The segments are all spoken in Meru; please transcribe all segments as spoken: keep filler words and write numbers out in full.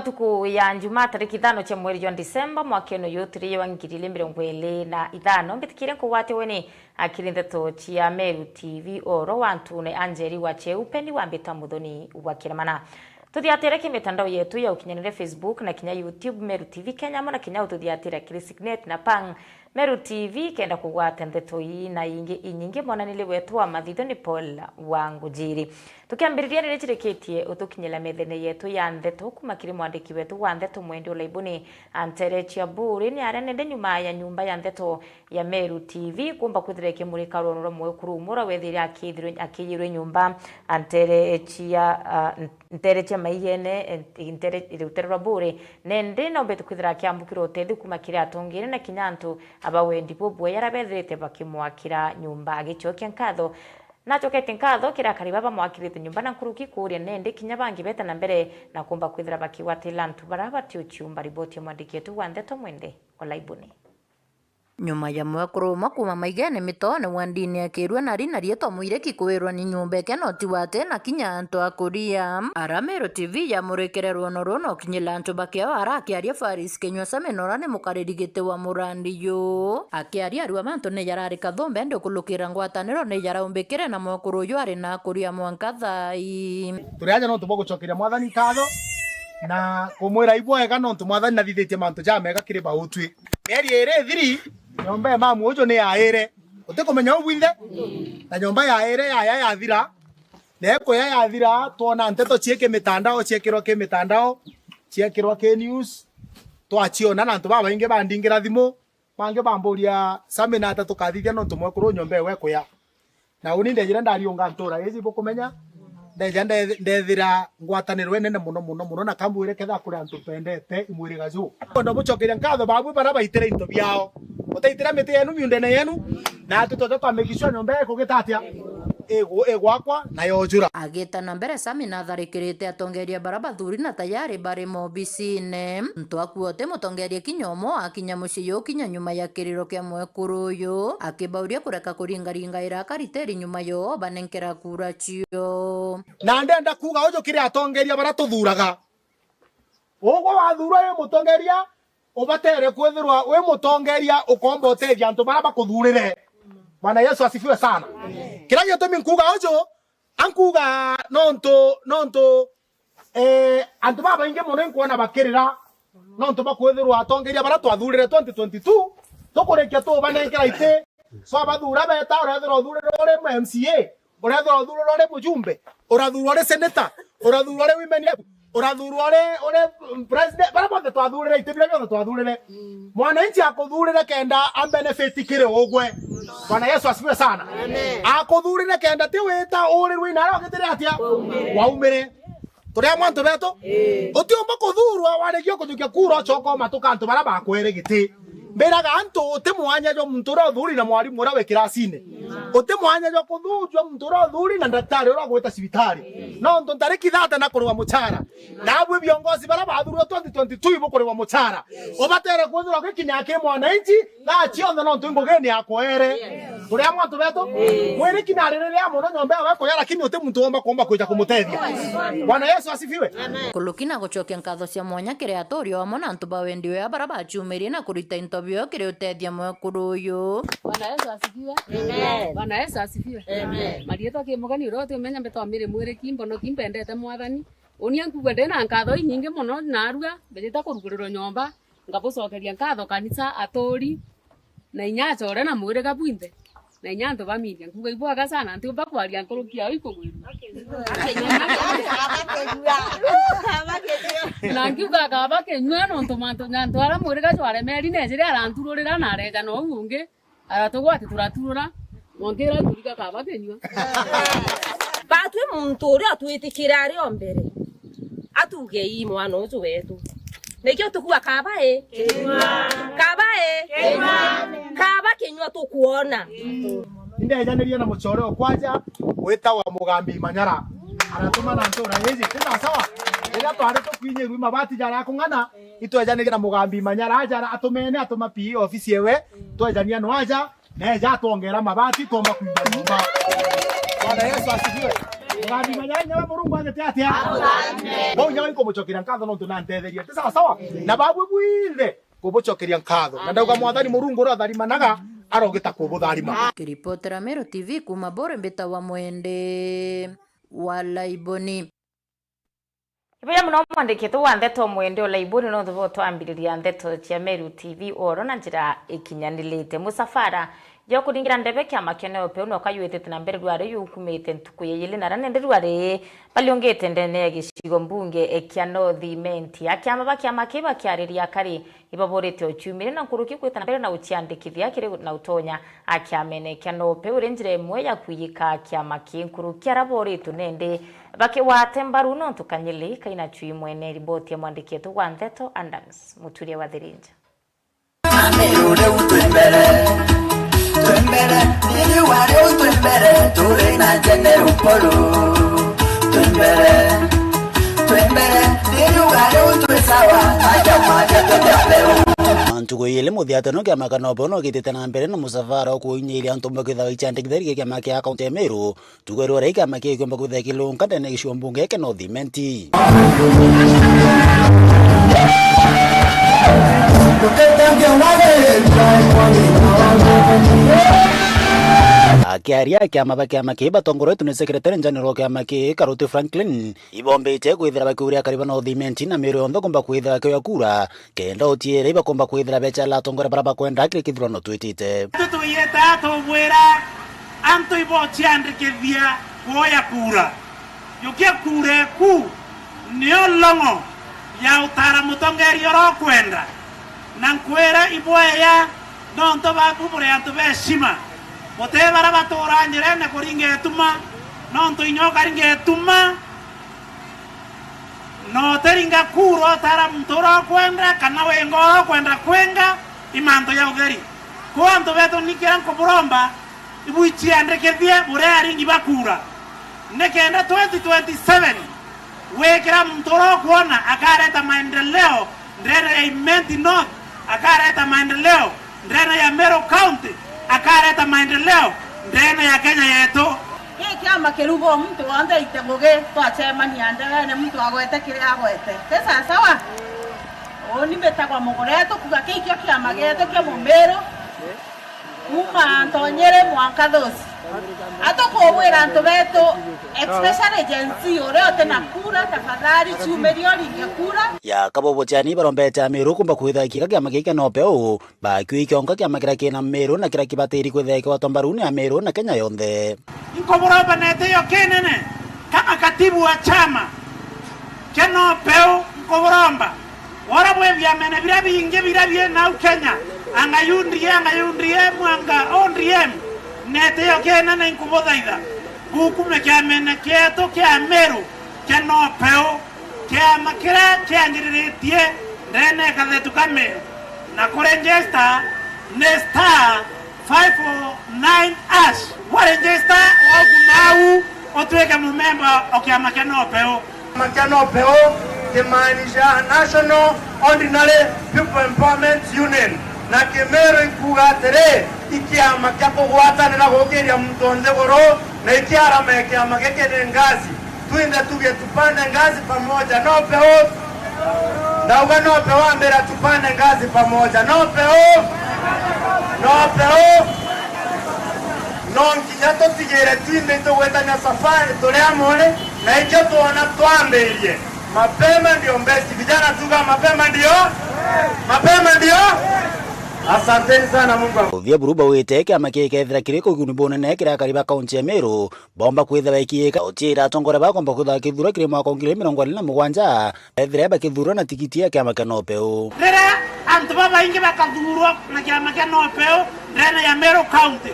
Ntuku ya Njumaa, tariki ithano cia mweri jwa Disemba, mwakene uyu turi wa ngiri igiri mirongo iri na ithano, mbitikire nkugwate ugeni akiri ndeto cia Meru T V, oro wa ntune Angeli wa Cheu, peni wa mbita Muthoni wa Kiremana. Tuthiatire ki mitandao yetu ya ukinyanire, Facebook na kinya YouTube, Meru T V Kenya, amwe na kinya ututhiatira kiri Signet na Pang, Meru T V, kenda kugwata ndeto ii na ingi inyingi. Mwananili wetu wa mathitho ni Paul wa Ngujiri. Tukiambiriria, ni ricirikitie utukinyira methene yetu ya ndeto kuma kiri mwandiki wetu wa ndeto Mwendi Olaibuni, antere cia Buri, ni aria nende nyuma ya nyumba ya ndeto ya Meru T V kumba kwithira ikimurika rwono rwa mwekuru umwe uria wethire akithirwe-, akiyirwe nyumba antere cia, ah, ntere cia Maigene, ntere, rutere rwa Buri, nende naumbite kwithira akiambukirwa utethi kuma kiri atongeria na kinya antu aba wendi bubwe, aria bethirite bakimwakira nyumba. Agicokia nkatho, nacoketie nkatho kiri akari baba bamwakirite nyumba na nkuruki kuuria nende kinya bangi bete na mbere na kumba kwithira bakigwatira antu bara bati uciumba. Riboti ya mwandiki wetu wa ndeto Mwendi Olaibuni. Nyuma ya mwekuru umwe kuuma Maigene Mitone wa ndini ya Kirua na rina rietwa Mwiriki kwirwa ni nyumba eke noti wate na kinya antu a kuria. Ara Meru T V yamurikire rwono ruu na ukinyira antu bakeo ara akiaria Faris Kinyua Sami nora ni mukariri giti wa murandi yu. Akiaria arua bantu ni jarari kathumbe ndi ukulukira ngwataniro ni jaraumbikire na mwekuru uyu ari na akuria mwanka thai. Turi aja nontu bwa gucokeria Mwathani nkatho na kumwira ibwega nontu Mwathani nathithitie mantu jamega kiri bautwi. Mieri iri ithiri, nyomba ya mamu uju ni yaire. Utikumenya uu bwinthe? Na nyomba yaire yaya yathira. Na ikuya yathira, twona nteto ciiki mitandao, ciekirwa ki mitandao, ciekirwa ki news. Twaciona na antu babaingi bandingira thimu, bangi bamburia, "Sami, nata tukathithia nontu mwekuru nyomba ewe ikuya?" Na uni ndejire ndariunga ntura iji bukumenya, ndeja nde-, ndethira ngwataniro inene muno, muno, muno, na kambwire ketha kuri antu mpendete imwiriga ju. Kwenda bucokeria nkatho babu bara baitire into biao. Utaitira miti yenu miundene yenu, na atu tojo twa make sure nyomba ikugita atia? Igu-, igwakwa na yojura. Agita na mbere, Sami natharikirite atongeria bara bathuri na tayari bari mobisine. Muntu akuo uti mutongeria kinya umwe akinya mucii yu kinya nyuma ya kiriro kia mwekuru uyu, akibauria kureka kuringaringa iraka ritiri nyuma yo banenkera kura cio. Na ndenda kuuga uju kiri atongeria bara tuthuraga. Ugwe wathurwa wi mutongeria, ubatere kwithirwa wi mutongeria ukomba utethia antu bara bakuthurire. Bwana Yesu asifiwe sana. Amen. Kiria gitumi nkuuga uju, ankuuga nontu, nontu Eh, antu babaingi mono inkwona bakirira, nontu bakwithirwa atongeria bara twathurire twenty twenty-two, tukurikia tubanenkera iti. So abathura beta, urethirwa uthurire uri M C A, urethirwa uthurire uri mujumbe, urathurwa uri senator, urathurwa uri women rep, urathurwa uri, uri president, bara bonthe twathurire, iti biria bionthe twathurire. Mwananchi akuthurire kenda ambenefit kiri ugwe. Bwana Yesu asifiwe sana. Amen. Akuthurire kenda ti wita urirwe inaria ugitire atia? Waumire. Turi amwe antu betu? Ii. Utiumba kuthurwa waregia kujukia kura ucoka umatuka antu bara bakwere giti. Mbiraga antu uti mwanya jwa muntu uria uthuri na mwarimu uria wi kirasine. Uti mwanya jwa kuthurwa muntu uria uthuri na ndaktari uria ugwita cibitari. Nontu ntariki thate na kurwa muchara. Nabwe viongozi bara bathurwa twenty twenty-two ibukurwa muchara. Ubatere kwithirwa gikinya ki mwananchi, thaa cionthe nontu ngugini yakwere. Turi amwe antu betu? Mwiriki na ririria mono nyomba yawe kuya, lakini uti muntu womba kuomba kwija kumutethia. Bwana Yesu asifiwe. Kuluki na gucokia nkatho cia mwanya kiri aturi o amwe na antu ba wendi wea bara baciumirie na kurita into bio kiri utethia mwekuru uyu. Bwana Yesu asifiwe. Amen. Bwana Yesu asifiwe. Amen. Marietwa ki mugeni uria uti umenya mbetwa Mary Mwiriki, mbonoki, mbendete Mwathani. Uni ankuga ndina nkatho inyingi mono narua, mbijite kurugurirwa nyomba. Ngabucokeria nkatho kanisa, aturi, na inya achore na mwiriga bwinthe, na inya antu ba media. Nkuuga ibwega sana, ntiumba kwaria nkuruki yao ikugwirua. Na nkiuga akaba kinyua nontu mantu, antu aria mwiriga jwaremeri nejire arantururira na areja na uu ungi. Aratugwati turaturura, mwangira turiga kaba kinyua. Batwi muntu uria atwitikire ari o mbere, atuge ii mwana uju wetu. Nikio tukua kaba i? Kinyua. Kaba i? Kinyua. Kaba kinyua tukuona. Indejanirie na mucore o kwaja witawa Mugambi Manyara. Aratuma na ntura iji. Ti sawa? Riria twari tukwinyirwi mabati jara kung'ana, itwejanirie na Mugambi Manyara aja ara atumene atuma P E ofisi ewe, twejania no aja, neja atwongera mabati, twomba kwimba nyomba. Bwana Yesu asifiwe. Ugathima nyawe, nyawe Murungu agite atia? Bau nyawe nkumucokeria nkatho nontu nantetheria. Ti sawa sawa? Na babwe bwinthe kubucokeria nkatho. Na ndauga Mwathani Murungu uria utharimanaga arogita kubutharima. Kiripotera Meru T V kuma Bore, mbita wa Mwende wa Laiboni. Ibuya muno mwandiki wetu wa ndeto Mwende o Laiboni, nontu bwa utwambiriria ndeto cia Meru T V oro na njira ikinyanirite. Musafara jwa kuringira ndebe kiama kia NOPEU no kayuitite na mbere rwari yukumite ntuku ya yili na ra nende rwari baliungite ndene ya gicigo mbunge kia North Imenti. Akiama ba kiama kii bakiariria kari ibaborete uciumire na nkuruki kwita na mbere na uciandikithia kiri na utonya akiamene kia NOPEU uri njira imwe ya kwiyika kiama kii. Nkuruki ara boritwe nende bakigwate mbaru nontu kanyili kaina cui mwene. Riboti ya mwandiki wetu wa ndeto Adams Muturia wa Thirinja. Ameru riu twi mbere, twi mbere, riu wa riu twi mbere, turi na General Paul. Twi mbere, twi mbere, riu wa riu twi sawa, aja maja twi mbere. Ntuku ijiri muthia teno kiama kia NOPEU no gitite na mbere na musafara ukuinyiria antu bakithawa iciandikithia kiama kia kaunti ya Meru. Tugo rwara kiama kii kiumba kwithira kilunga ndene ya gicigo mbunge kia North Imenti. Akiaria kiama ba kiama kii batongoretwe ni secretary general wa kiama kii Karuti Franklin, ibombite kwithira bakiuria akari ba North Imenti na Meru yonthe kumba kwithira bakioya kura kenda utiire ibakumba kwithira bechala atongoria baria bakwenda kiri kithurano twitite. Twiyeta tubwira antu ibociandikithia kuoya kura. Jukia kura eku nio long'o ya utara mutongeria uria ukwenda. Na nkwira ibweya nontu babu buri antu ba heshima. Buti baria baturaa njirene kuringa ituma, nontu inya ukaringa ituma, na utiringa kura utara muntu uria ukwenda kana winga uria ukwenda kwinga, i mantu ja utheri. Kuu antu betu ni kiria nkuburomba, ibuiciandikithie buri aringi ba kura, nikenda twenty twenty-seven wikira muntu uria ukwona akareta maendeleo ndene ya Imenti North, akareta maendeleo ndene ya Meru County, akareta maendeleo ndene ya Kenya yetu. Giki kiama kiruga o muntu wonthe aite ngugi, twacemania ndegene muntu agwete kiria agwete. Ti sawa sawa? Uuni mbitagwa Mugure, tukuga kii kio kiama gietu kia Mumiru. Kuuma Ntonyere mwanka Thusi. Atukubwira antu betu, especially Gen Z, uria uti na kura, tafadhali ciumiria uringe kura. Ya kabobo ciani barombete Amiru kumba kwithira kiika kiama giki kia NOPEU, bakiuga kionka kiama kiria kina Miru na kiria kibatiri kwithira kigwatwa mbaru ni Amiru na Kenya yonthe. Nkuburomba na itio kinene kama katibu wa chama kia NOPEU, nkuburomba Wora bwi biamene biria bingi biria bi nau Kenya, anga U D A, anga U D M, anga O D M, na itio kinene nkubuthaitha, bukume kiamene kietu kia Meru kia NOPEU, kiama kiria kianjiriritie ndene ya kathetu ka Meru, na kuregister ni star five four nine hash. Wa register, waukuma au, utuike mumemba o kiama kia NOPEU. Kiama kia NOPEU kimaanisha National Ordinary People Empowerment Union. Na Kimeru ikuuga atiri, i kiama kia kugwatanira gukiria muntu o nthiguru, na ikiarama kiama giki ni ngazi. Twinthe tuge tupande ngazi pamoja. NOPEU. Ndauga NOPEU ambira tupande ngazi pamoja. NOPEU. NOPEU. No nginya tutigire twinthe itugwetania safari turi amwe, na ikio twona twambirie. Mapema ndio best. Vijana tuga mapema ndio. Mapema ndio. Asanteni sana, Mungu. Uthia buru bawite kiama kii kethira kiri kuguni bunene kiria akari ba kaunti ya Meru bomba kwithira ikiika, utiira atongoria bakomba kwithira bakithurwa kiri mwaka wa ngiri igiri mirongo iri na mugwanja, ethira bakithurwa na tigiti ya kiama kia NOPEU. Riria antu babaingi bakathurwa na kiama kia NOPEU ndene ya Meru County,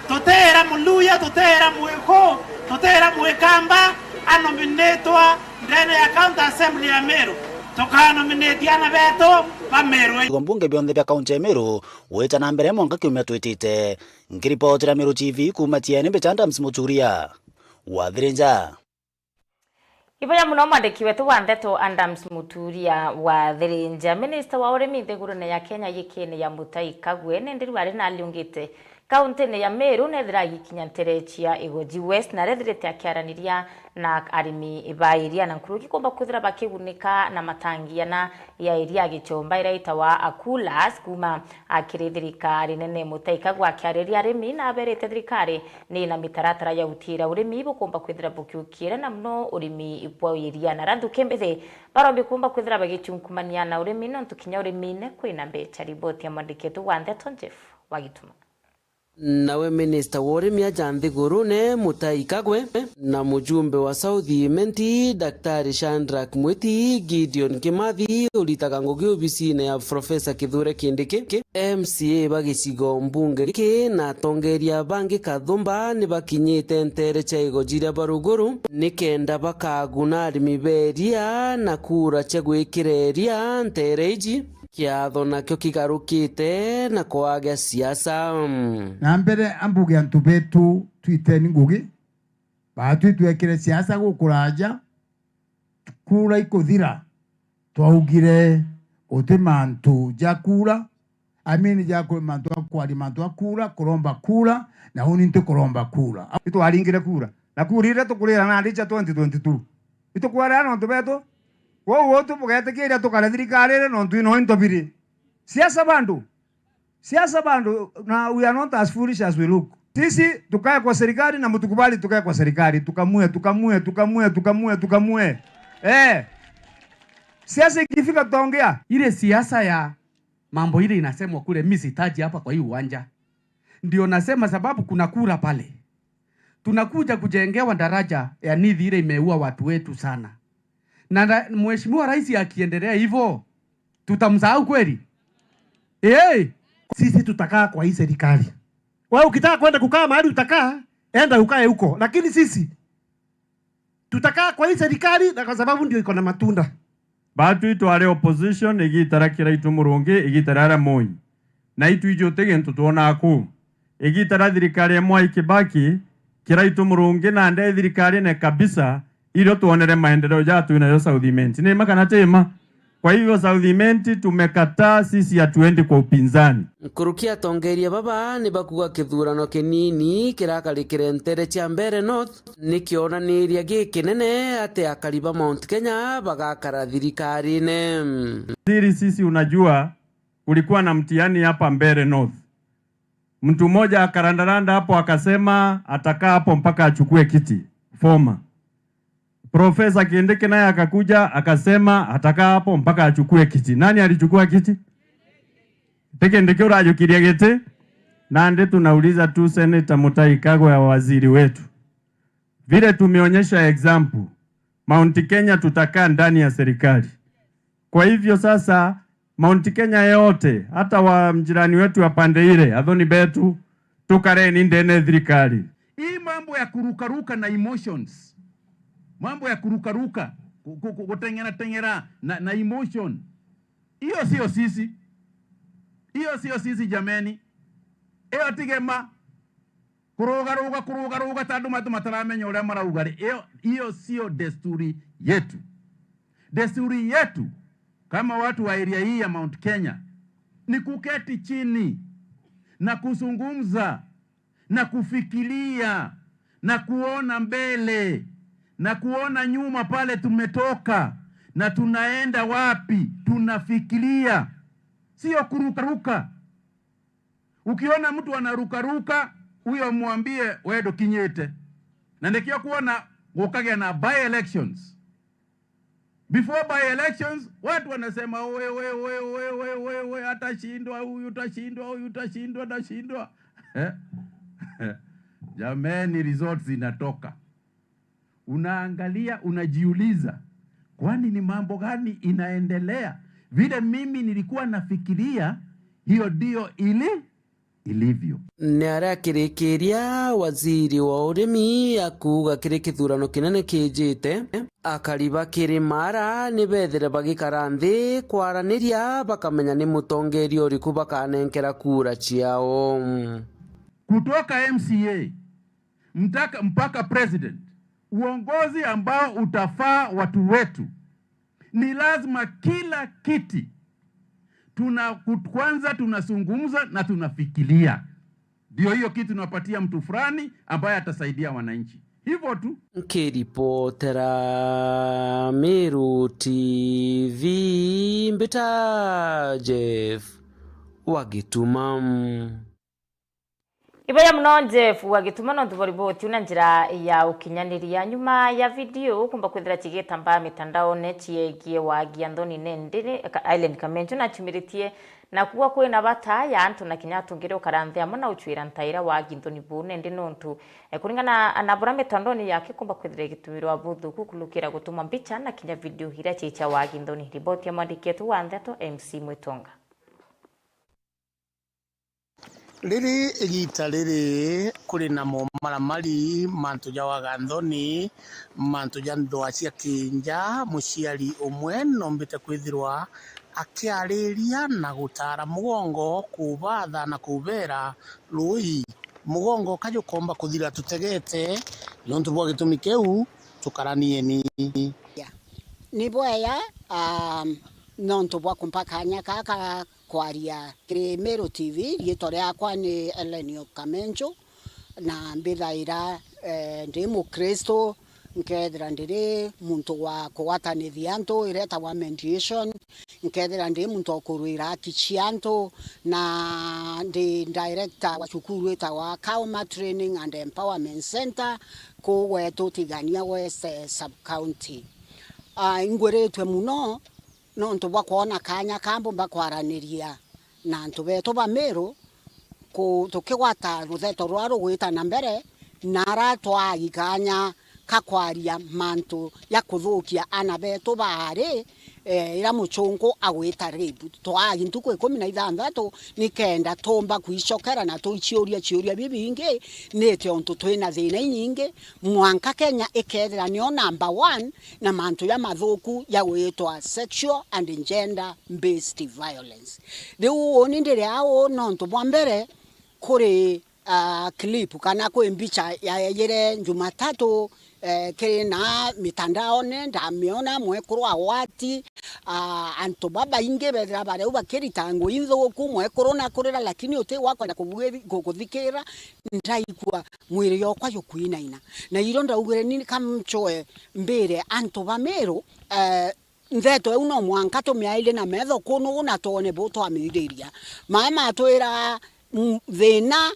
tutiira Muluya, tutiira Mwiku, tutiira Mwikamba anominitwa ndene ya County Assembly ya Meru, tukanominate ana betu ba Meru. Bigo mbunge bionthe bia kaunti ya Meru gwita na mbere mwanka kiumia twitite. Nkiripotera Meru T V kuuma Tieni, mbita Adams Muturia wa Thirinja. Iboya muno mwandiki wetu wa ndeto Adams Muturia wa Thirinja. Minista wa urimi nthigurune ya Kenya yikini ya Mutahi Kagwe nindi riu ari na aliungite Kauntine ya Meru nethira agikinya ntere cia Igoji West, na rethirite akiaraniria na arimi ba iria na nkuruki kumba kwithira bakigunika na matangi ana ya iria ya Gichomba iria itawa Akulas kuma akiri thirikari nene Mutahi Kagwe. Akiariria arimi na aberite thirikari ni na mitaratara ya gutiira urimi bukumba kwithira bukiukiire na muno urimi bwa iria na randu kimbithi barombi kumba kwithira bagichunkumania na urimi nontu kinya urimine kwina mbecha. Riboti ya mwandiki wetu wa ndeto Jeff Wagituma. Nawe minista wa urimi aja nthigurune Mutahi Kagwe na mujumbe wa South Imenti Daktari Shadrack Mwiti, Gideon Kimathi uritaga ngugi obisine ya Profesa Kithure Kindiki, M C A ba gicigo mbunge giki na atongeria bangi kathumba ni bakinyite ntere cia Igoji ria Baruguru nikenda bakaguna arimi ba iria na kura cia gwikira iria ntere iji. Kiatho nakio kigarukite na kwaga siasa. Na mbere ambuge antu betu twiteni ngugi, baatwi twekire siasa gukuraja, kura ikuthira, twaugire uti mantu ja kura, amini ja kwi mantu a kwaria mantu a kura, kuromba kura, na uni nti kuromba kura. Itwaringire kura, na kura iria tukurira nandi cia twenty twenty-two. Itukwarea nontu betu, kwou utu bugetikiria tukare thirikari iri nontu ino into biri. Siasa bandu. Siasa bandu, na we are not as foolish as we look. Sisi tukae kwa serikali na mtukubali tukae kwa serikali, tukamue, tukamue, tukamue, tukamue, tukamue. Eh. Siasa ikifika tutaongea. Ile siasa ya mambo ile inasemwa kule, mimi sitaji hapa kwa hii uwanja. Ndio nasema sababu kuna kura pale. Tunakuja kujengewa daraja ya Nithi ile imeua watu wetu sana. Na ra-, Mheshimiwa Rais akiendelea hivyo, tutamsahau kweli? Eh, sisi tutakaa kwa hii serikali. Wewe ukitaka kwenda kukaa mahali utakaa, enda ukae huko. Lakini sisi tutakaa kwa hii serikali na kwa sababu ndio iko na matunda. Batwi twari opposition igita ria Kiraitu Murungi, igita ria Moi. Na itwiji uti gintu twonaga kuu. Igita ria thirikari ya Mwai Kibaki, Kiraitu Murungi na nde thirikarine kabisa, irio twonere maendeleo ja twi nayo South Imenti. Ni ma kana ti ma? Kwa hivyo South Imenti tumekataa, sisi hatuendi kwa upinzani. Nkuruki atongeria baba ni bakuga kithurano kinini kirakarikire ntere cia Mbeere North ni kionaniria gikinene ati akari ba Mount Kenya bagakara thirikarine. Siri sisi, unajua, kulikuwa na mtihani hapa Mbeere North. Mtu mmoja akarandaranda hapo akasema atakaa hapo mpaka achukue kiti. Former. Profesa Kindiki naye akakuja akasema atakaa hapo mpaka achukue kiti. Nani alichukua kiti? Ti Kindiki urajukirie giti? Nandi tunauliza tu Senator Mutahi Kagwe, waziri wetu. Vile tumeonyesha example, Mount Kenya tutakaa ndani ya serikali. Kwa hivyo sasa, Mount Kenya yote, hata wa mjirani wetu wa pande ile, athoni betu, tukareni ndene thirikari. Hii mambo ya kurukaruka na emotions, mambo ya kurukaruka, ku-, ku-, ku-, kuteng'era teng'era na, na emotion, hiyo sio sisi, hiyo sio sisi jameni, hiyo tigema. Kurugaruga, kurugaruga ta andu matu mataramenya uria marauga ri, iyo, iyo sio desturi yetu. Desturi yetu kama watu wa area hii ya Mount Kenya ni kuketi chini na kuzungumza na kufikiria na kuona mbele na kuona nyuma pale tumetoka na tunaenda wapi, tunafikiria, sio kurukaruka. Ukiona mtu anarukaruka, huyo mwambie, "We ndukinyite." Na nikio kuona gukagia na by elections. Before by elections, watu wanasema, "Owe, owe, owe, atashindwa huyu, tashindwa huyu, tashindwa, tashindwa." Eh? Jameni, results zinatoka. Unaangalia, unajiuliza, "Kwani ni mambo gani inaendelea? Vile mimi nilikuwa nafikiria, hiyo ndio ili-, ilivyo." Ni aria akirikiria, waziri wa urimi akuuga kiri kithurano kinene kijite, akari ba Kirimara ni bethire bagikara nthi kwaraniria bakamenya ni mutongeria uriku bakanenkera kura ciao. Kutoka M C A mtaka-, mpaka president, uongozi ambao utafaa watu wetu, ni lazima kila kiti tuna-, kwanza tunazungumza na tunafikiria. Ndio hiyo kitu napatia mtu fulani ambaye atasaidia wananchi. Hivyo tu. Nkiripotera Meru T V, mbita Jeff wa Gituma. Iboya muno Jeff wa Gituma nontu bwa riboti iu na njira ya ukinyaniria. Nyuma ya video ukumba kwithira cigitambaa mitandaone ciegie waagi a nthoni, nendi Ka-, Aileen Kamenju nachumiritie na kuuga kwina bata ya antu na kinya atungire ukara nthi amwe na ucwira ntaira waagi nthoni buu, nendi nontu, eh, kuringana na bura mitandaone yake kumba kwithira igitumirwa buthuku kulukira gutuma mbicha na kinya video iria cii cia waagi nthoni. Riboti ya mwandiki wetu wa ndeto M C Mwitonga. Riri igiita riri kuri na momaramari mantu ja waga nthoni, mantu ja ndwaa cia kiinja. Muciari umwe noombite kwithirwa akiariria na gutaara mugongo kuubaatha na kuubeera, ruui, mugongo ka jukoomba kuthira tutegete, niuntu bwa gitumi kiu tukaranieni. Ni bwega, um, nontu bwa kumpa kaanya gaka kwaria kiri Meru T V. Riitwa riakwa ni Ellen Kamenju, na mbithaira, eh, ndi Mukristu, nkethira ndiri muntu wa kugwatanithia antu iria itagwa mediation, nkethira ndi muntu wa kurwira haki cia antu, na ndi director wa cukuru itagwa Kauma Training and Empowerment Center, kuu gwetu Tigania West, eh, sub county. Ah, ingwiritue muno nontu bwa kwona kaanya ka mbumba kwaraniria na antu betu ba Meru, ku-, tukigwata rutheto ruria rugwita na mbere, na ara twaagi kaanya ka kwaria mantu ja kuthukia aana betu baari, eh, ira muchunku agwita rape. Twaagi ntuku ikumi na ithanthatu nikenda tuumba kwicokera na tuiciuria ciuria bibingi, niti untu twina thiina inyingi, mwanka Kenya ikethira niyo number one na mantu ja mathuku ja gwitwa sexual and gender based violence. Riu uuni ndiri au nontu bwa mbere kuri, ah, clip kana kwi mbicha yaejire Jumatatu, eh, kiri na mitandaone, ndamiona mwekuru agwati, ah, antu babaingi bethira bari au bakirita ngugi inthuku, mwekuru na kurira, lakini uti wakwenda kubugi-, ku-, kuthikira, ndaigua mwiri jokwa jukwinaina. Na irio ndaugire ni kamchoe mbire antu ba Meru, eh, ntheto iu no mwanka tumiairie na metho kunu na twone bu twamiriria. Maai matwira, mm, thiina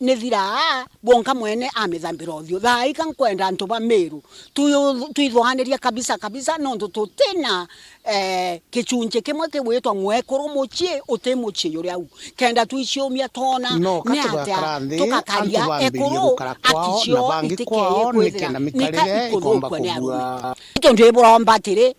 ni thiraa, bwonka mwene amithambira uthiu. Thaa ika nkwenda antu ba Meru twi-, twithwanirie kabisa kabisa, nontu tutina, eh, kichunchi kimwe kigwitwa mwekuru mucii uti mucii juria u. Kenda twiciumia twona ni atia tukakaria ekuru haki ciao itikeye kwithira nika ikuthukua ni arume. Itu ndiburomba atiri,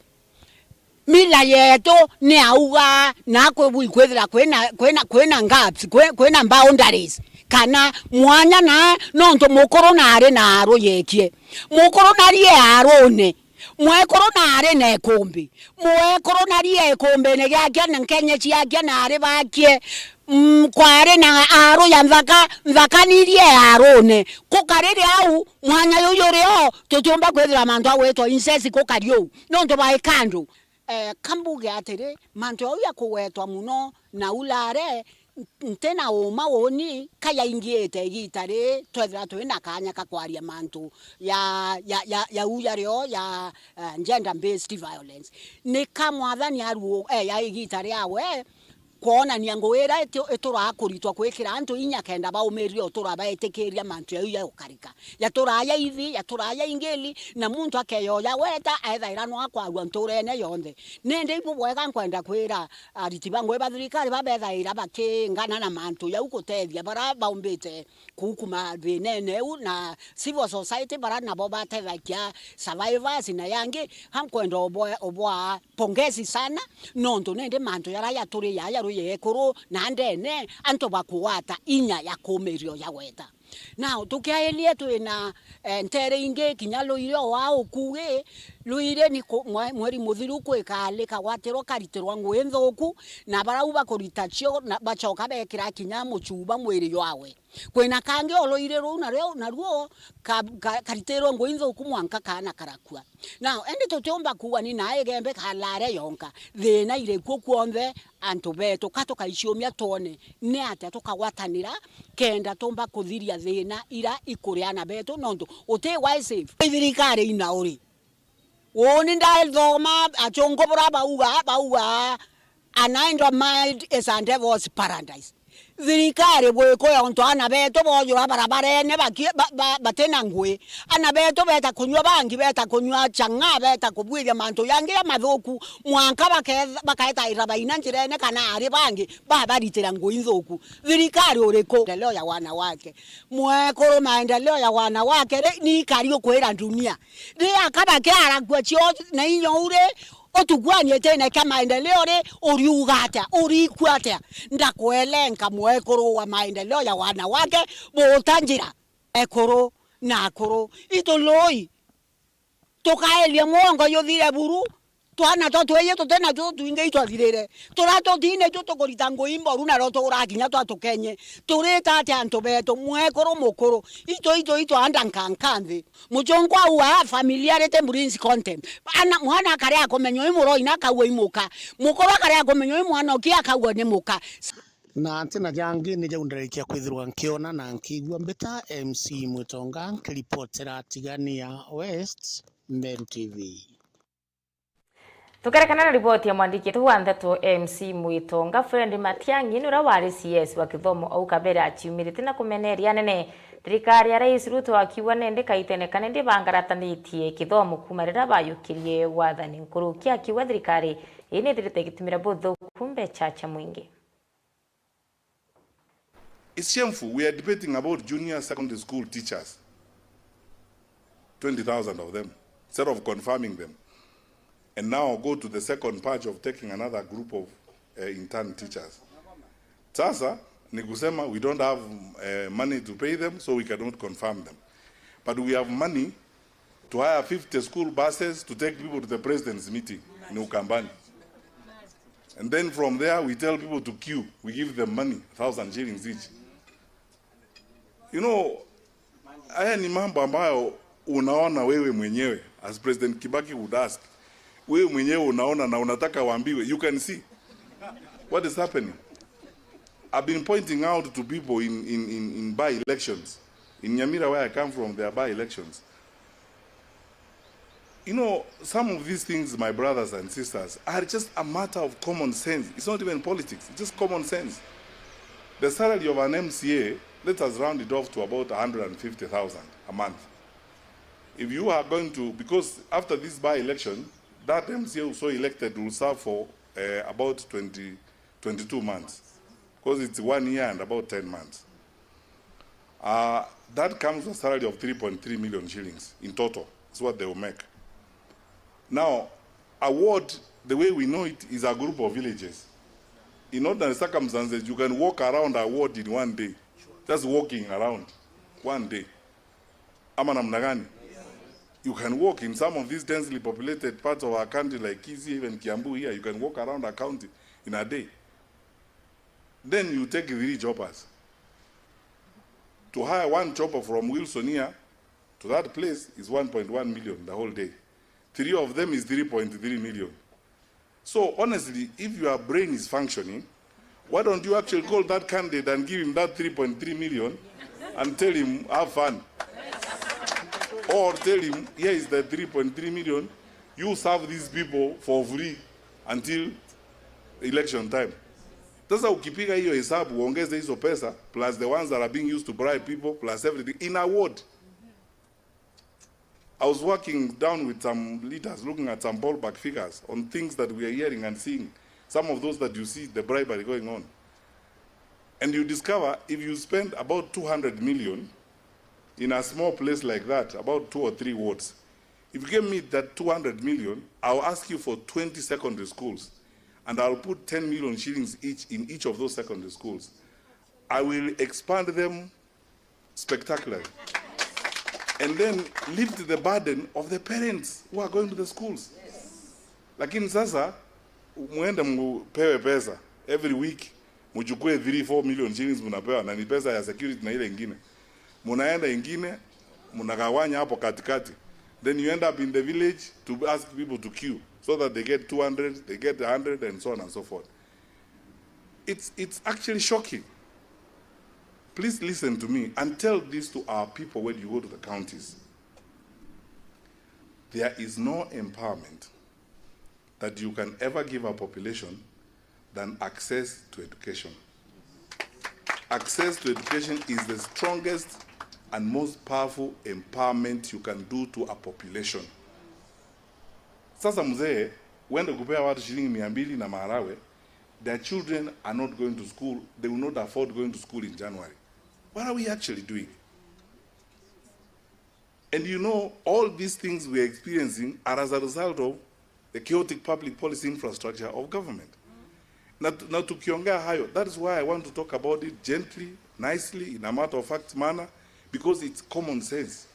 mila yetu ni auga na kwi bui kwithira kwina, kwina, kwina gaps, kwi-, kwina boundaries, kana mwanya na nontu mukuru na ari na aru yekie. Mukuru na rie arune, mwekuru na ari na ikumbi, mwekuru na rie ikumbine giake na nkenye ciake na ari bakie. Mm, kwari na aru ya nthaka, nthaka nirie arune. Kukariri au, mwanya juju uri o, tutiumba kwithira mantu a gwitwa incest kukari uu, nontu bwa ikandu. Eh, kambuge atiri, mantu jau ya kugwetwa muno na ulare, n-, ntina uma uuni ka yaingiite igiita riri, twethira twina kaanya ka kwaria mantu ya, ya, ya, ya uja rio ya, eh, gender based violence. Ni ka Mwathani aruo, eh, ya igiita riawe, kwonania ngugi iria itu-, ituraa kuritwa kwikira antu inya kenda baumirire utura baetikiria mantu jau ja gukarika. Yaturaa ya ithi, yaturaa ya ingili, na muntu akeyoya weta, ethaira no akwagua nturene yonthe. Nindi ibu bwega nkwenda kwira ariti ba ngugi ba thirikari babethaira bakingana na mantu jau gutethia bara baumbite kuu kuma thinene iu, na civil society bara nabo batethagia survivors na yangi, ha nkwenda ubwa, ubwa pongezi sana, nontu nindi mantu jaria jaturi jaja ruyekuru na ndene, antu bakugwata inya ya kumirio ja gweta. Now, tukiairie twina, eh, ntere ingi kinya ruirio wa ukugi, Rwiri ni ku-, mwe-, mweri muthiru kwikali kagwatirwa karitirwa ngui nthuku, na barau bakurita cio na bacoka bekira kinya mucuba mwiri jwawe. Kwina kangi o rwiri ruu nario, naruo ka-, ka-, karitirwe ngui nthuku mwanka kaana karakua. Now, indi tutiumba kuuga ni na Igembe kana Lare yonka. Thina iri kuo kwonthe, antu betu, ka tukaiciumia twone ni atia tukagwatanira kenda tumba kuthiria thina ira ikuri ana betu, nontu uti wise if thirikari ina uri. Uuni ndathoma, achungu bura bauga, bauga, "An idle mind is a devil's paradise." Thirikari bwiko yontu ana betu bojura barabarene baki-, ba-, ba-, batina ngui. Ana betu beta kunyua bangi, beta kunyua chang'aa, beta kubwithia mantu jangi jamathuku, mwanka baketha-, bakaetaira baina njirene kana ari bangi babaritira ngui nthuku. Thirikari uriku? Maendeleo ya wanawake. Mwekuru, maendeleo ya wanawake ri, ni ikari ukwira dunia. Ri akaba kiarakua cio na inya uri, utukuanie tene kia maendeleo ri, uriuga atia, urikua atia? Ndakuelenka mwekuru wa maendeleo ya wanawake, buta njira. Ekuru na akuru, itului, tukaelia mwongo juthire buru, twana twa twiji tuti natuo twingi itwathirire. Turia tuti natuo tukurita ngui mboru, nario turakinya twa tukenye. Turita atia antu betu, mwekuru mukuru? Itu, itu, itu anda nkanka nthi. Muchungu auga, "Familiarity breeds contempt." Ana, mwana akaria kumenya uyu muroi na akaua imuka. Mukuru akaria kumenya uyu mwana uki akaua ni muka. Na ntina jangi ni jau ndarikia kwithirwa nkiona na nkiigua. Mbita M C Mwitonga, nkiripotera Tigania West, Meru T V. Tukerekana na riboti ya mwandiki wetu wa ndeto M C Mwitonga, Fred Matiang'i, ni uria wari C S wa kithomo au kabere aciumirite na kumeneria anene thirikari ya Rais Ruto, akiuga nindi kaitene kanene bangarataniritie kithomo kuuma riria bayukirie wathani nkuruki, akiuga thirikari ii ni ithirite igitumira buthuku mbecha cia mwingi. It's shameful. We are debating about junior secondary school teachers, twenty thousand of them, instead of confirming them. And now go to the second batch of taking another group of, uh, intern teachers. Sasa ni kusema we don't have, uh, money to pay them, so we cannot confirm them. But we have money to hire fifty school buses to take people to the president's meeting in Ukambani. And then from there, we tell people to queue. We give them money, thousand shillings each. You know, haya ni mambo ambayo unaona wewe mwenyewe, as President Kibaki would ask. Wewe mwenyewe unaona na unataka waambiwe. You can see what is happening. I've been pointing out to people in, in, in, in by-elections. In Nyamira, where I come from, there are by-elections. You know, some of these things, my brothers and sisters, are just a matter of common sense. It's not even politics, it's just common sense. The salary of an M C A, let us round it off to about a hundred and fifty thousand a month. If you are going to, because after this by-election, that M C A who so elected will serve for, uh, about twenty, twenty-two months, because it's one year and about ten months. Uh, that comes to a salary of three point three million shillings in total. That's what they will make. Now, a ward, the way we know it, is a group of villages. In ordinary circumstances, you can walk around a ward in one day, just walking around one day. Ama namna gani? You can walk in some of these densely populated parts of our country like Kisii, even Kiambu here, you can walk around a county in a day. Then you take three choppers. To hire one chopper from Wilson here to that place is one point one million the whole day. Three of them is three point three million. So honestly, if your brain is functioning, why don't you actually call that candidate and give him that three point three million and tell him, "Have fun." Or tell him, "Here is the three point three million, you serve these people for free until election time." Sasa ukipiga hiyo hesabu, uongeze hizo pesa plus the ones that are being used to bribe people plus everything in a ward. I was working down with some leaders, looking at some ballpark figures on things that we are hearing and seeing, some of those that you see the bribery going on. And you discover if you spend about two hundred million in a small place like that, about two or three wards, if you give me that two hundred million, I'll ask you for twenty secondary schools, and I'll put ten million shillings each in each of those secondary schools. I will expand them spectacularly. and then lift the burden of the parents who are going to the schools. Lakini sasa, muende mupewe pesa every week, muchukue three, four million shillings munapewa, na ni pesa ya security na ile ingine. Munaenda ingine, munagawanya hapo katikati. Then you end up in the village to ask people to queue so that they get two hundred, they get a hundred, and so on and so forth. It's, it's actually shocking. Please listen to me and tell this to our people when you go to the counties. There is no empowerment that you can ever give a population than access to education. Access to education is the strongest and most powerful empowerment you can do to a population. Sasa mzee, uende kupea watu shilingi mia mbili na maharagwe, their children are not going to school, they will not afford going to school in January. What are we actually doing? And you know, all these things we are experiencing are as a result of the chaotic public policy infrastructure of government. Na, na tukiongea hayo, that is why I want to talk about it gently, nicely, in a matter of fact manner, because it's common sense.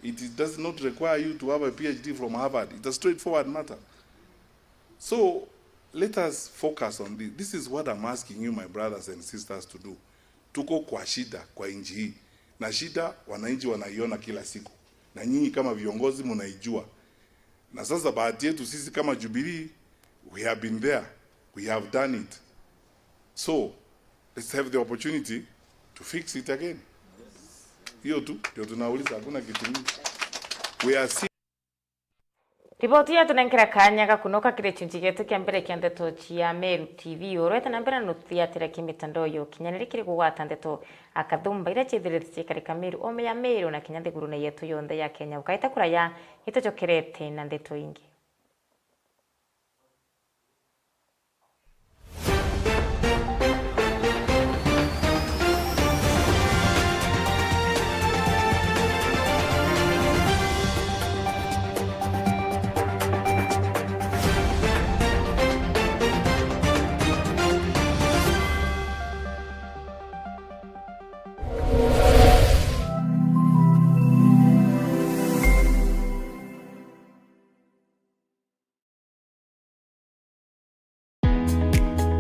It is, does not require you to have a P H D from Harvard. It's a straightforward matter. So, let us focus on this. This is what I'm asking you, my brothers and sisters, to do. Tuko kwa shida kwa nchi hii. Na shida wananchi wanaiona kila siku. Na nyinyi kama viongozi mnaijua. Na sasa bahati yetu sisi kama Jubilee, we have been there. We have done it. So, let's have the opportunity to fix it again. Hiyo tu ndio tunauliza, hakuna kitu mingi. We are Riboti yatunenkera kaanya ga kunoka kiri gichunchi gietu kia mbere kia ndeto cia Meru T V. Urwete na mbere na nuthiatira ki mitandao ya ukinyaniri kiri kugwata ndeto akathumba iria ciithirite ciikarika Meru, oome ya Meru na kinya nthigurune yetu yonthe ya Kenya. Ukaita kuraya, itucokerete na ndeto ingi.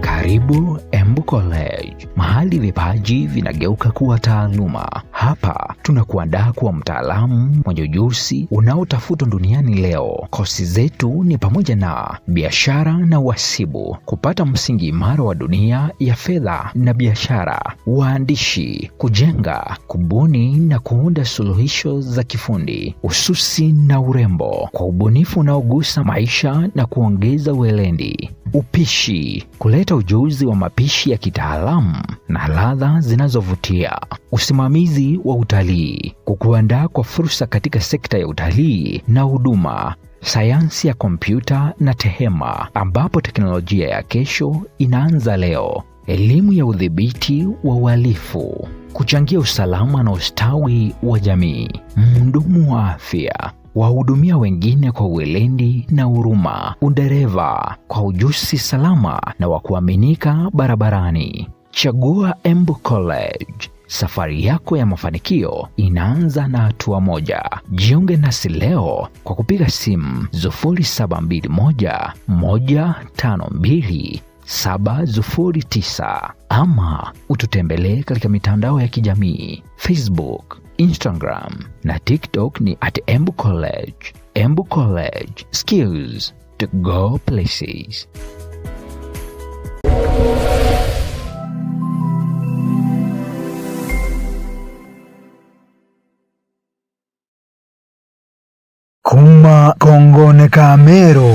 Karibu Embu College, mahali vipaji vinageuka kuwa taaluma. Hapa tunakuandaa kuwa mtaalamu mwenye ujuzi unaotafutwa duniani leo. Kosi zetu ni pamoja na biashara na uhasibu, kupata msingi imara wa dunia ya fedha na biashara, uandishi, kujenga, kubuni na kuunda suluhisho za kifundi, ususi na urembo kwa ubunifu unaogusa maisha na kuongeza weledi, upishi, kuleta ujuzi wa mapishi ya kitaalamu na ladha zinazovutia, usimamizi wa utalii, kukuandaa kwa fursa katika sekta ya utalii na huduma, sayansi ya kompyuta na tehema, ambapo teknolojia ya kesho inaanza leo. Elimu ya udhibiti wa uhalifu, kuchangia usalama na ustawi wa jamii. Mhudumu wa afya, wahudumia wengine kwa weledi na huruma. Udereva, kwa ujuzi salama na wa kuaminika barabarani. Chagua Embu College. Safari yako ya mafanikio inaanza na hatua moja. Jiunge nasi leo kwa kupiga simu sufuri saba mbili moja, moja tano mbili, saba sufuri tisa, ama ututembelee katika mitandao ya kijamii, Facebook, Instagram na TikTok ni at Embu College. Embu College, skills to go places. Kuuma kongone ka Meru,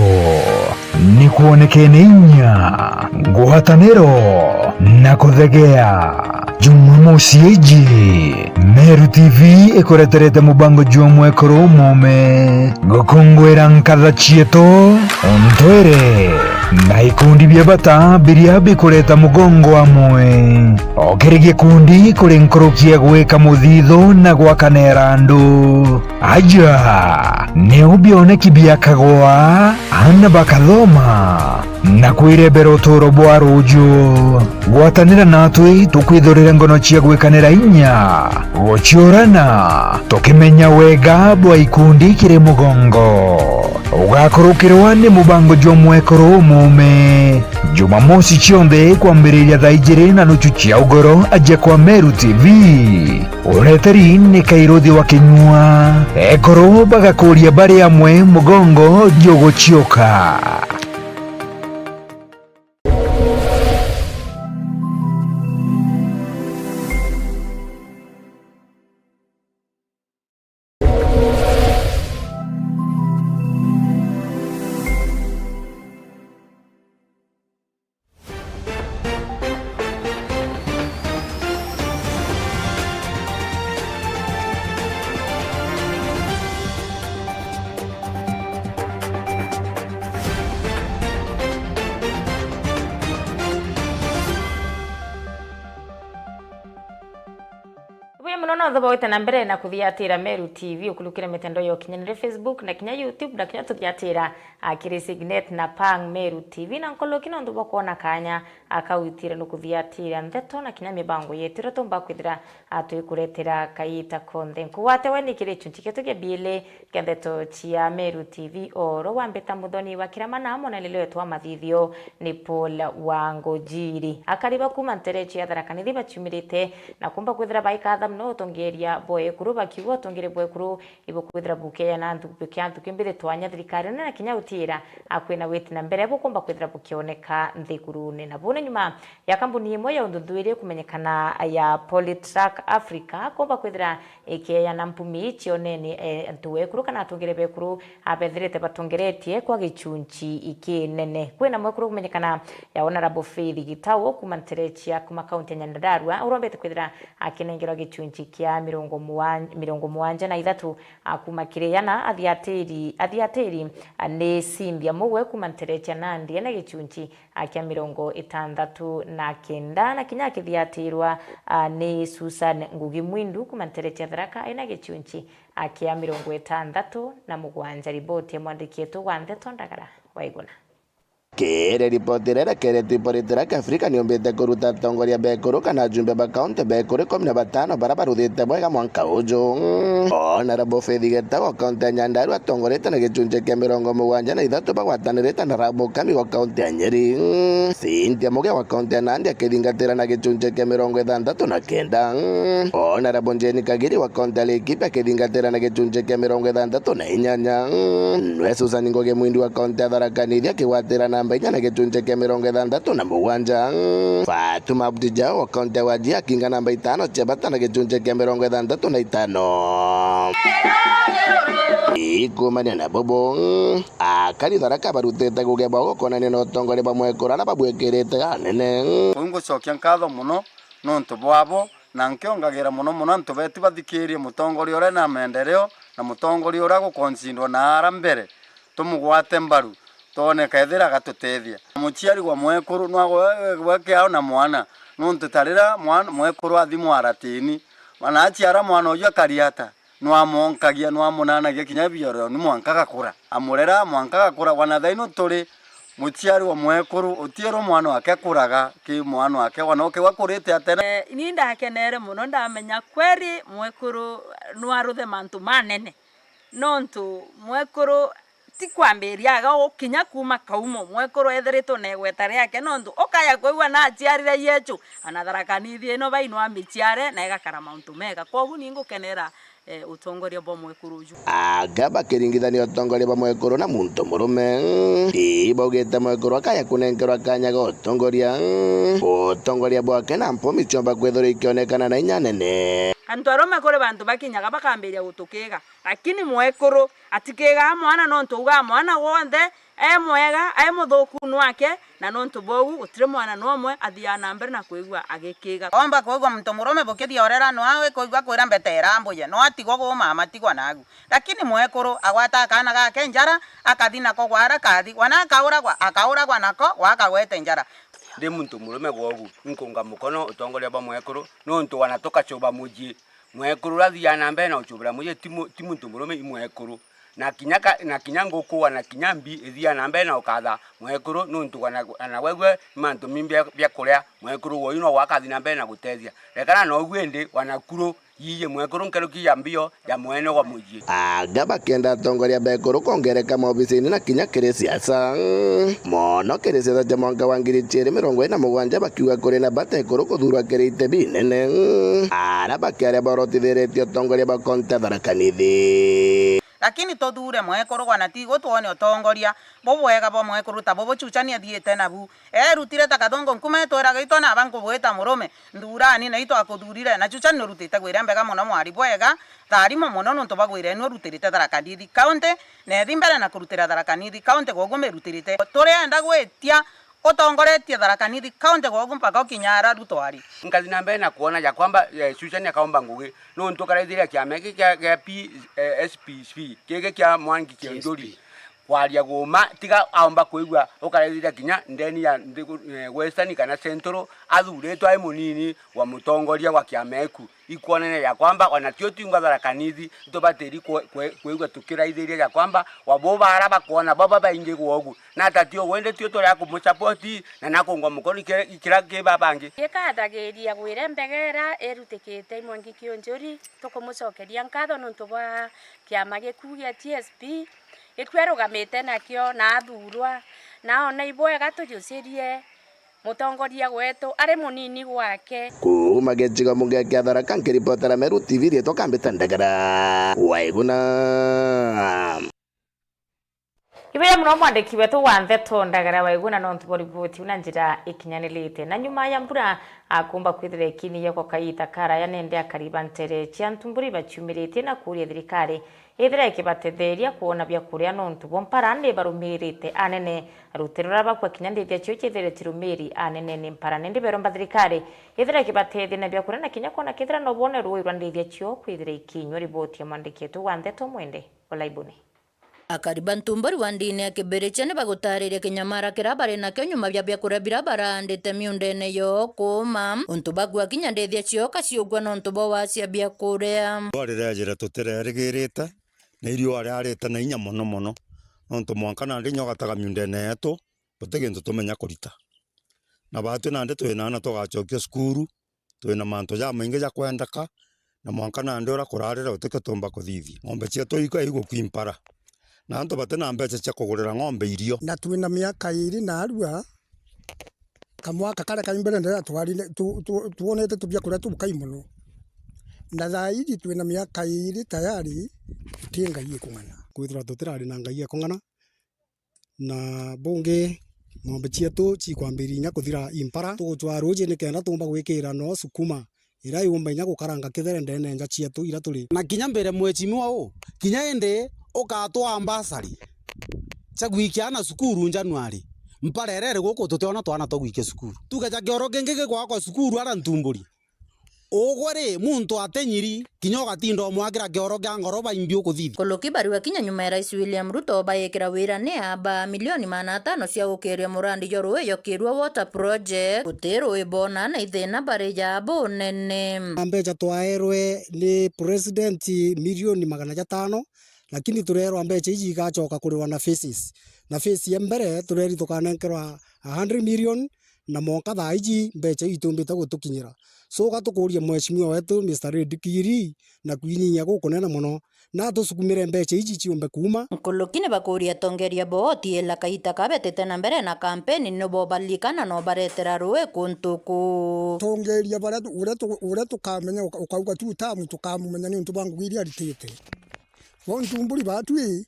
ni kwonekene inya, ngwataniro na kuthegea. Jumamosi iji, Meru T V ikureterete mubango jwa mwekuru umume, gukunguira nkatha cietu, untwire Na ikundi bia bata biria bikureta mugongo amwe. O kiri gikundi kuri nkuruki ya gwika muthitho na gwakanira andu. Aja, niu bioneki biakagwa, aana bakathoma, na kwirembera uturo bwa ruju. Gwatanira natwi tukwithurire ngono cia gwikanira inya, guciurana, tukimenya wega bwa ikundi kiri mugongo. Ugakurukirwa ni mubango jwa mwekuru umume. Jumamosi cionthe kwambiriria thaa ijiri na nuchu cia ugoro aja kwa Meru T V. Ureteri ni Kairuthi wa Kinyua. Ekuru bagakuria bari amwe mugongo juguciuka. Buya mono nonthe bwagwite na mbere na kuthiatira Meru T V ukurukire mitandao ya ukinyanire, Facebook na kinya YouTube, na kinya tuthiatira, a, kiri Signet na Pang Meru T V, na nkoroki nonthe bwa kwona kanya, a, kawitire nukuthiatira ndeto na kinya mibango yetu iria tumba kwithira, a, twikuretera kaita konthe. Nkugwate we ni kiri chunchi kietu kia biili kia ndeto cia Meru T V, oro wambita Muthoni wa Kirama na mwanalili wetu wa mathithio ni Paul wa Ngojiri. Akari ba kuma ntere cia Tharaka Nithi baciumirite na kumba kwithira baikatha mono utongeria bwa ekuru, bakiuga utongeri bwa ekuru ibukwithira bukeya na nthuku kia nthuku imbithi twanya thirikari nene na kinya utiira akwina witi na mbere bukumba kwithira bukioneka nthigurune. Na bune nyuma ya kambuni imwe ya uthuthuria kumenyekana ya Polytrack Africa kumba kwithira ikeeyana mpumi cionene, e, antu ekuru kana atongere bekuru abethirite batongeretie kwa gichunchi ikinene. Kwina mwekuru kumenyekana ya Honorable Faith Gitau kuma ntere cia kuma kaunti ya Nyandarua urombete kwithira akinengerwa gichunchi kia mirongo mugwanja, mirongo mugwanja na ithatu, a, kuma kiri yana athiatiri, athiatiri, a, ni Cynthia Mugwe kuma ntere cia Nandi ena gichunchi a kia mirongo itantatu na kenda, na kinya akithiatirwa, a, ni Susan Ngugi Mwindu kuma ntere cia Tharaka ena gichunchi a kia mirongo itantatu na mugwanja. Riboti ya mwandiki wetu wa ndeto Ndagara Waiguna. Kiri riboti iria irekeretwe Polytrack Africa niumbite kuruta atongoria bekuru kana ajumbe ba kaunti bekuru ikumi na batano baria baruthite bwega mwanka uju. Honorable Faith Gitau wa kaunti ya Nyandarua atongorete na gichunchi kia mirongo mugwanja na ithatu bagwatanirite na Rabu Kami wa kaunti ya Nyeri. Cynthia Muge wa kaunti ya Nandi akithingatira na gichunchi kia mirongo ithanthatu na kenda. Honorable Jane Kagiri wa kaunti ya Laikipia akithingatira na gichunchi kia mirongo ithanthatu na inyanya. Nwe Susan Ngugi Mwindu wa kaunti ya Tharaka Nithi akigwatira namba inya na gichunchi kia mirongo ithanthatu na mugwanja. Fatuma Abdi Jao wa kaunti ya Wajir akinga namba itano cia bata na gichunchi kia mirongo ithanthatu na itano. Ikumania na bubu, akari Tharaka barutite kuuge bwao gukonania na utongoria bwa mwekuru aria babwikirite anene. Kuu ngucokia nkatho mono nontu bwabo, na nkiongagirira mono mono antu betu bathikirie mutongoria uria na maendeleo, na mutongoria uria gukoncindwa na ara mbere, tumugwate mbaru, twone kethira agatutethia. Muciari wa mwekuru no agwe-, gwe kiao na mwana, nontu ta riria mwan-, mwekuru athi mwaratini, na aciara mwana uju akari ata? Nwamonkagia, nwamunanagia kinya bioroni mwanka agakura. Amurera mwanka agakura. Wana thaino turi muciari wa mwekuru, utiirwa mwana wake akuraga ki mwana wake, wana ukiu akurite atene. Eh, ini ndakenere mono, ndamenya kweri mwekuru nwaruthe mantu manene. Nontu mwekuru ti kwambiria aga, ukinya kuuma kaumo, mwekuru ethiritwe na igweta riake, nontu ukaya kwigua naciarire Yesu, ana Tharaka Nithi ino baino amiciare na igakara mauntu mega. Kwogu ni ngukenera, eh, utongoria bwa mwekuru uju. Aka bakiringithania utongoria bwa mwekuru na muntu murume. Ii baugite mwekuru akaya kunenkerwa kanya ga utongoria. Utongoria bwake na mpumi ciomba kwithirwa ikionekana na inya nene. Antu arume kuri bantu bakinyaga bakambiria gutukiga. Lakini mwekuru atikigaa mwana, nontu augaa mwana wonthe, e mwega, e muthuku nwake, na nontu bwa uu gutiri mwana numwe athiaga na mbere na kwigua agikiga. Omba kwigua muntu murume bukithia urera nwawe kwigua kwira mbete irambuye, no atigwa guu mama atigwa nagu. Lakini mwekuru agwata kaana gake njara, akathi nako gwara kathi, wana akauragwa, akauragwa nako gwakagwete njara. Ndi muntu murume gwogu, inkunga mukono utongoria bwa mwekuru, nontu wana tukacuba mucii. Mwekuru uria athiaga na mbere na gucubira mucii ti mu-, ti muntu murume, i mwekuru. Na kinya ka-, na kinya nguku, wana kinya mbi ithiaga na mbere na gukatha mwekuru, nontu wana, wana gwegwe ni mantu mimbi bia, bia kuria, mwekuru woyu no gwakathi na mbere na gutethia. Rekana na ugu indi, wana kuru, yiye mwekuru nkeruki ya mbio ya mwene wa mucii. Anga bakenda atongoria bekuru kongereka maobisini na kinya kiri siasa. Mono kiri siasa cia mwanka wa ngiri ciiri mirongo iri na mugwanja bakiuga kuri na bata ekuru kuthurwa kiri ite binene. Ara bakiaria borotithiritie utongoria bwa kaunti ya Tharaka Nithi. Lakini tuthure mwekuru gwana tigu twone utongoria bubwega bwa mwekuru ta bubu Chuchani athiite nabu. Erutire ta kathongo nkuma itwira gaitwa naba nkubwita murume. Nthurani na itwakuthurire, na Chuchani nurutite gwira mbega mono mwari bwega. Tharimo mono nontu bwa gwira enu urutirite Tharaka Nithi County, na ethi mbere na kurutira Tharaka Nithi County gwogu mirutirite. Turienda gwitia utongoretie Tharaka Nithi County gwogu mpaka ukinya ara Ruto ari. Nkathi na mbere na kwona ja kwamba, eh, Chuchani akaomba ngugi, nontu karaithiria kiama giki kia, kia P, eh, S P C, giki kia Mwangi Kiunjuri. Kwaria guuma, tiga aomba kwigua ukaraithiria kinya ndeni ya nthi-, eh, Western kana Central, athuritwe ai munini wa mutongoria wa kiama eku. Ikwonania ya kwamba ona tio twingwa Tharaka Nithi, itubatiri kwe-, kwe-, kwigua tukiraithiria ya kwamba wabo bara bakwona baba baingi gwogu. Na ata tio wende tio turi a kumusupport na na kungwa mukono ikira, ikira ki babangi. Gikathagiria gwire mbegera irutikite i Mwangi Kiunjuri, tukumucokeria nkatho nontu bwa kiama giku gia T S P, gikua rugamite nakio na athurwa, na ona ibwega tujucirie mutongoria gwetu ari munini gwake. Kuuma gicigo mbunge kia Tharaka, nkiripotera Meru T V, riitwa Kambita Ndagara Waiguna. Ibuya muno mwandiki wetu wa ntheto Ndagara Waiguna nontu bwa riboti iu na njira ikinyanirite. Na nyuma ya mbura akumba kwithira ikiniya kwa kaita karaya, nende akari ba ntere cia Ntumburi baciumiritie na kuuria thirikari ithira ikibatetheria kwona bia kuria nontu bwa mpara ni barumirite anene. Rutiro ruria bakwa kinya ndithia cio ciithire cirumiri anene ni mpara, nende beromba thirikari ithira ikibatethia na bia kuria na kinya kwona kethira no bone ruui rwa ndithia cio kwithira ikinywa. Riboti ya mwandiki wetu wa ntheto Mwende Olaibuni. Akari ba Ntumburi wa ndini ya Kibirichia ni bagutariria kinyamara kiria bari nakio nyuma bia biakuria biria baraandite miundene yoo kuuma, untu bagua kinya ndithia cio kaciugua nontu bwa wacia biakuria. Riua rirejire tutirerigirite, na iriua riarite na inya mono mono, nontu mwanka nandi inya ugataga miundene yetu, guti gintu tumenya kurita. Na baatwi nandi twina aana tugacokia cukuru, twina mantu jamaingi ja kwendeka, na mwanka nandi uria kurarire gutikio tuumba kuthithia. Ng'ombe cietu ika igukua i mpara, na antu batina mbeca cia kugurira ng'ombe irio. Na twina miaka iiri naarua, kamwaka karia kai mbere ndira twari-, tu-, tu-, twonete tubia kuria tubukai mono. Na thaa iji twina miaka iiri tayari ti ngai ikung'ana. Kwithirwa tutirari na ngai ikung'ana, na bungi, ng'ombe cietu cikwambiria inya kuthira i mpara. Tugucwaa ruuji nikenda tuumba gwikira no sukuma iria iumba inya gukaranga kithere ndene nja cietu iria turi. Na kinya mbere mwechimiwa u, kinya indi ukatwaa mbasari cia gwikia aana cukuru Januari, mpara irere guku tutiona twana twa gwikia cukuru. Tuge ja kioro kingi gigwakwa cukuru ara Ntumburi. Ugwe ri, muntu atinyiri, kinya ugatinda umwakira kioro kia ngoroba imbi ukuthithia. Nkuluki barua kinya nyuma ya Rais William Ruto bayikira wira ni aba milioni magana atano cia gukiria murandi jwa ruui jwa Kirua Water Project, guti ruui bona na ithina bari ja bunene. Na mbeca twaerwe ni President milioni magana jatano, lakini turerwa mbeca iji igacoka kurirwa na phases. Na phase ya mbere tureri tukanenkerwa a hundred million, na mwanka thaa iji mbeca iu itumbite gutukinyira. So, gatukuria mheshimiwa wetu Mister Red Kiri na kwinyia gukunene mono, na atusukumire mbeca iji ciumbe kuuma. Nkuluki ni bakuria atongeria bo OTL kaita ka betite na mbere na kampeni nibo balikana no baretera ruui kuntu kuu. Tongeria baria tu-, uria tu-, uria tukamenya uka-, ukauga two term tukamumenya niuntu bwa ngugi iria aritite. Bo Ntumburi batwi,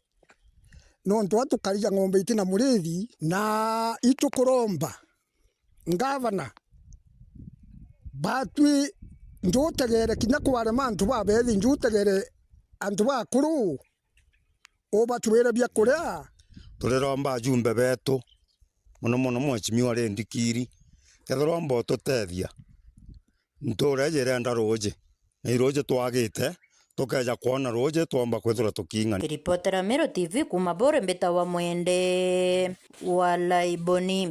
nontu atukarija ng'ombe itina murithi, na itukuromba ngavana batwi, njutegere kinya kwarema antu babethi, njutegere antu bakuru, ubatwire bia kuria, Turiromba ajumbe betu, mono mono Mheshimiwa Ray Ndikiri, kethirwa omba ututethia, ntuura iji irenda ruuji, na iruuji twagite, tukeeja kwona ruuji, twomba kwithirwa tuking'ania. Ripotera Meru T V kuuma Buuri, mbitawa Mwende wa Laiboni.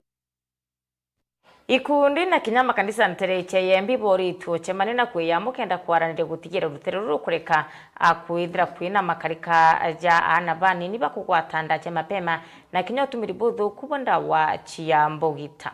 Ikundi na kinya makanisa nteere cia Igembe boritue ucemania na kwiyamukenda kwaraniria gutigira rutere ruru rukureka, a kwithira kwina makarika ja aana banini ba kugwata nda cia mapema na kinya utumiri buthuku bwa ndawa cia mbugita.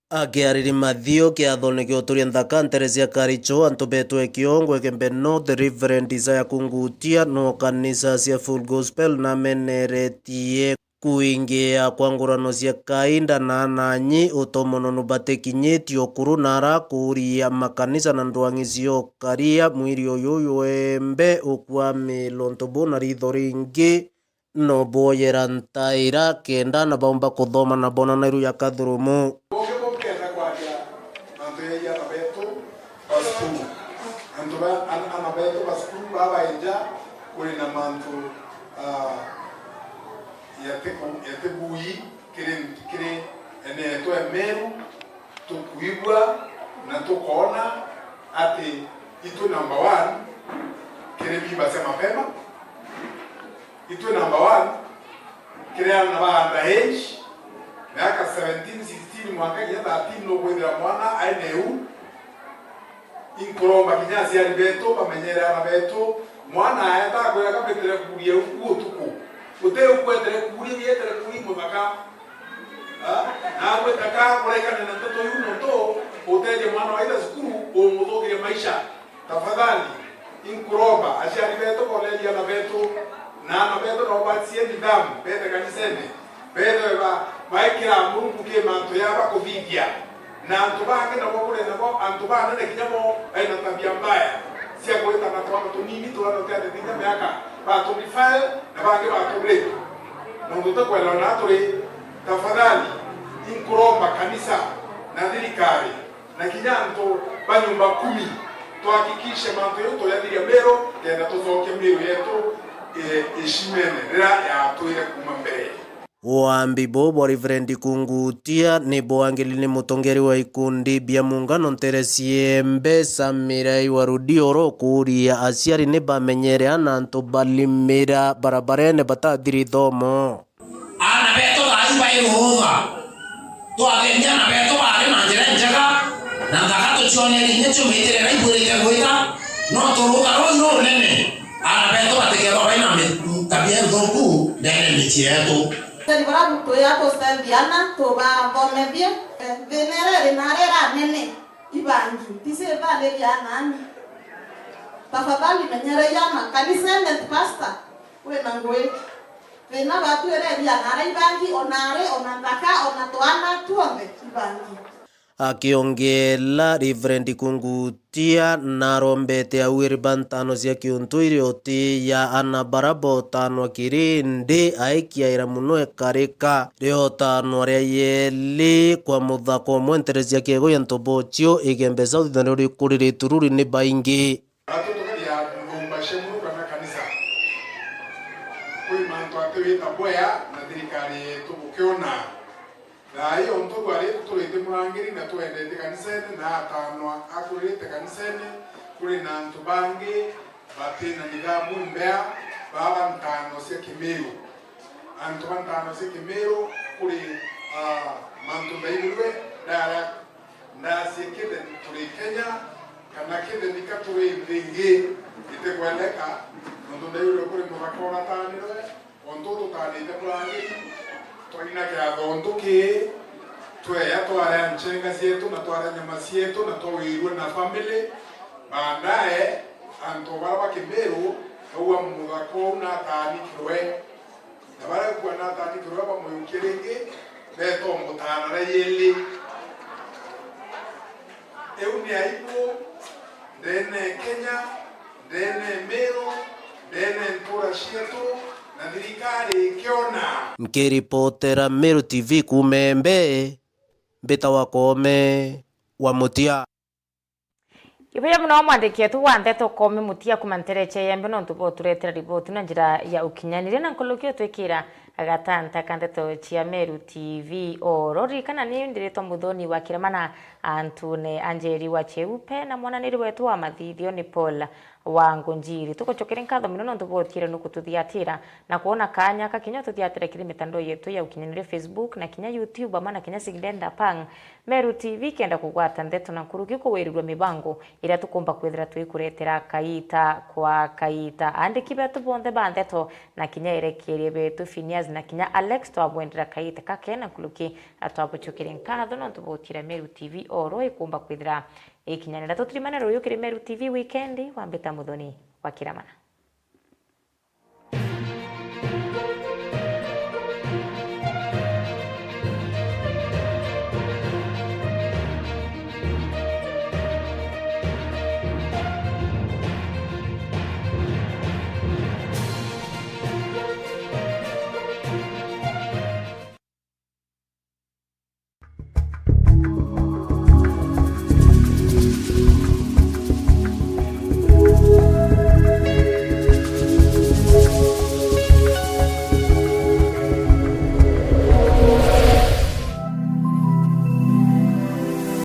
Akiariria Mathiu kiathone kia uturia nthaka nteere cia Karicho, antu beetwe Kiongwe Igembe North, Reverend Isaiah Kungutia, no kanisa cia Full Gospel nameneretie kuingia kwa ngurano cia kainda na ananyi utomononu batikinyitie ukuru na arakuuria makanisa na ndwang'i cia ukaria mwiri uyu jwembe ukwamila untu buu na ritho ringi no bwoyera ntaira kenda na baumba kuthoma na boona nairu ya kathurumu. Bungi bukenda kwaria mantu ja iana betu ba cukuru. Antu ba, an-, ana betu ba cukuru babaenja kuri na mantu, ah, yatiku-, yatibui kiri, kiri ene yetu ya Meru, tukwigua na tukoona ati itwi number one kiri mimba cia mapema, itwi number one kiri ana ba under age, miaka seventeen, sixteen mwanka kinya thirteen nukwithira mwana aina iu. Inkuromba kinya aciari betu bamenyere aana betu. Mwana aeta akwira, "Ka mbitire kuuria u utuku." Uti ukwetire kuuria, wietere kuuria muthaka. Ha? Na agwita ka urekane na nteto iu nontu utethie mwana waitha cukuru, umuthukirie maisha. Tafadhali, inkuromba aciari betu bonerie aana betu, na aana betu nabo bacie nidhamu, bete kanisene. Beethwe ba-, baikira Murungu ki mantu ya bakuthithia. Na antu bangi nabo buri nabo, antu banene kinya bo baina tabia mbaya cia gwitana twana tunini turia tutiatite kinya miaka, batu defile, na bangi batu rape. Nontu tukwenda ona turi, tafadhali, inkuromba kanisa na thirikari, na kinya antu ba nyumba kumi, tuhakikishe mantu jau tuyathiria Meru, kenda tucokie Meru yetu, eh, icimene riria yatwire kuuma mbere. Uambi buu bwa Reverend Kungutia ni bwangiri ni mutongeri wa ikundi bia muungano nteere cia Igembe, Samira Iwarudioro, kuuria aciari ni bamenyere aana antu balimira barabarene batathiri ithomo. Aana betu thaa ii bai ruutha. Twathemia aana betu baari na njira injega, na nthaka tucionerie inya ciumitire na ibuirite gwita, no turuutha ruu ni runene. Aana betu batikethwa bai na mi-, tabia nthuku ndeene ya micii yetu. Aciari baria twi a tucethia aana, tubathomethie. Thiina iria iri naari iranene, ibangi, tisi ithariria aana ani. Tafadhali menyerai aana. Kanisene, pastor, wina ngui. Thiina batu ireria naari ibangi, o naari, o na nthaka, o na twana tuonthe ibangi. Akiongeela, Reverend Kungutia narombete auiri ba ntaano cia kiuntu iri oti ya ana bara botanwa kirindi aikiaira muno ekarika riotanwa ria yeli kwa muthaka umwe nteere cia kiego ya Ntobochio, Igembe South, nario rikuriritu ruri ni baingi. Atutukagia nyumba cia Murungu kana kanisa. Kwi mantu ati wita bwea na thirikari yetu gukiona. Thaa ii, untu bwari tuturite murangiri na twendete kanisene na atanwa akurite kanisene, kuri na antu bangi bati na nidhamu mbea, baba ntaano cia Kimiru. Antu ba ntaano cia Kimiru, kuri, ah, mantu ndaigirwe ndara Ndacia kitheni turi Kenya, kana kitheni ka turi nthi ingi, itikwendeka, nontu ndaigirwe kuri muthaka uratanirwe, ontu tutanite murangiri, twaina kiatho ntuki, tweya twaria nchenga cietu, na twaria nyama cietu, na twawirue na family. Baadaye, antu bara ba Kimiru, baua muthaka uu natanikirwe. Na baria kuana atandikirwe bamwiukie ringi, beeta umutaana na yeli. Iu ni aibu ndeene Kenya, ndeene Meru, ndeene ntuura cietu, na thirikari ikiona. Nkiripotera Meru T V kuuma Embe, mbitawa Koome wa Mutia. Ibuya muno mwandiki wetu wa ndeto Koome Mutia kuma Ntereche Iembe nontu bwa uturetera riboti na njira ya ukinyaniria na nkuruki utwikira gatanta ka ndeto cia Meru T V oro. Ririkana ni ndiritwa Muthoni wa Kirama na antune a Njeri wa Cheupe na mwananiri wetu wa mathithio ni Paul wa Ngunjiri. Tugucokeria nkatho muno nontu bwa utiire nukututhiatira na kwona kanya ka kinya ututhiatire kiri mitandao yetu ya ukinyaniria, Facebook na kinya YouTube, ama na kinya Sigdenda Pang Meru T V, kenda kugwata ndeto na nkuruki kuwirirua mibango iria tukumba kwithira twikuretera kaita kwa kaita. Aandiki betu bonthe ba ndeto na kinya erekeeria betu Phineas na kinya Alex, twabwendera kaita kakega na nkuruki, na twabucokeria nkatho nontu bwa utiira Meru T V oro ikumba kwithira ikinyanira. Tutirimane ruyu kiri Meru T V wikendi, wambita Muthoni wa Kiramana.